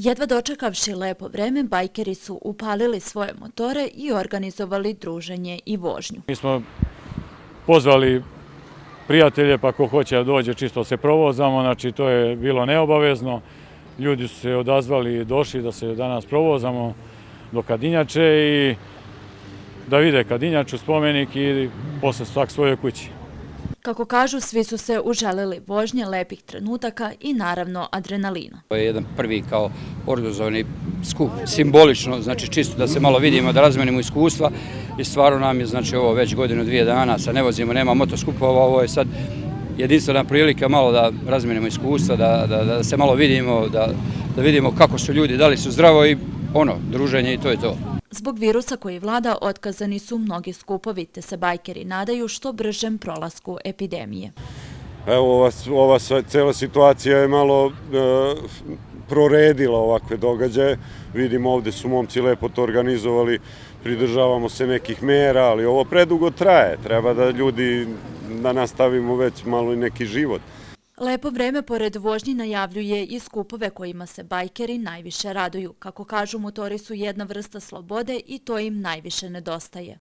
Jedva dočekavši lepo vreme, bajkeri su upalili svoje motore i organizovali druženje i vožnju. Mi smo pozvali prijatelje, pa ko hoće da dođe čisto se provozamo, znači to je bilo neobavezno. Ljudi su se odazvali i došli da se danas provozamo do Kadinjače i da vide Kadinjaču, spomenik i posle svak svojoj kući. Kako kažu, svi su se uželeli vožnje, lepih trenutaka i naravno adrenalina. To je jedan prvi kao organizovani skup, simbolično, znači čisto da se malo vidimo, da razmenimo iskustva i stvarno nam je znači ovo već godinu, 2 dana, sad ne vozimo, nema motoskupova, ovo je sad jedinstvena prilika malo da razmenimo iskustva, da se malo vidimo, da vidimo kako su ljudi, da li su zdravo i druženje i to je to. Zbog virusa koji vlada otkazani su mnogi skupovi, te se bajkeri nadaju što bržem prolasku epidemije. Evo, ova cela situacija je malo proredila ovakve događaje. Vidimo, ovde su momci lepo to organizovali, pridržavamo se nekih mera, ali ovo predugo traje. Treba da ljudi, da nastavimo već malo i neki život. Lepo vreme pored vožnji najavljuje i skupove kojima se bajkeri najviše raduju. Kako kažu, motori su jedna vrsta slobode i to im najviše nedostaje.